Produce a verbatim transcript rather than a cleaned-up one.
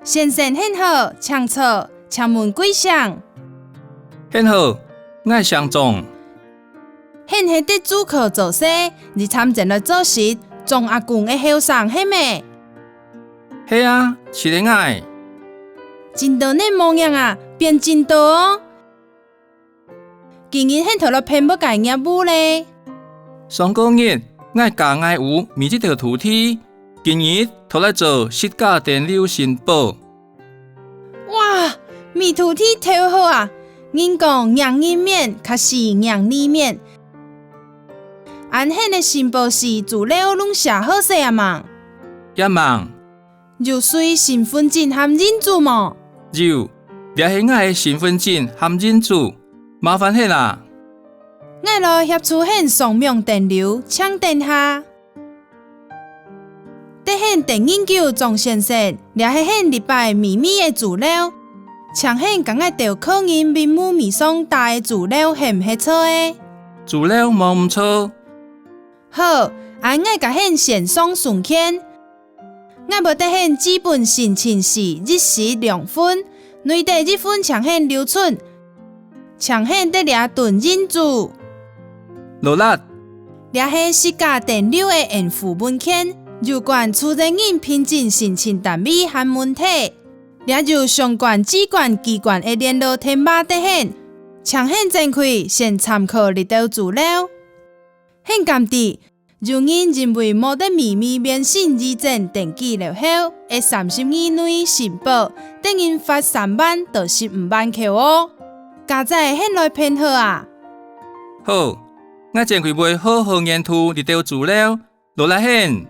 先生你好，請坐，請問貴姓？你好，𠊎姓鍾。你係在竹科做事，這站轉來做事，鍾阿公个後生係無？係啊，就係𠊎。真多年無䀴啊，變真多哦！ 今日你討來辦麼个業務咧？上個月，𠊎加𠊎屋尾一頭土地，今日討來做實價登錄申報。哇，買土地頭好啊！人講䀴人面，較輸䀴利面。恁你个申報書資料攏寫好勢啊吂？也吂。 有隨身分證和印子無？有，這係𠊎个身分證和印子，麻煩你啊！𠊎來協助你上網登錄，請等下。得你等恁久，鍾先生，這係你這擺微微个資料，請你佮𠊎兜個人名目尾上打个資料係毋係著个？資料無毋著。好，恁𠊎佮你先上送件。 𠊎會得你紙本申請書一式兩份，內底一份請你留存，請你在這頓印子。勞力！這係實價登錄个應附文件，有關出入境憑證申請單位和問題。這有相關主管機關个聯絡電話得你，請你展開先參考這兜資料。你敢知， 有人因為無得微微免審移轉登記了後，會三十日內申報，得人罰三萬到十五萬箍哦。佳哉你來辦好啊！好，𠊎展開會好好研讀這兜資料，勞力你！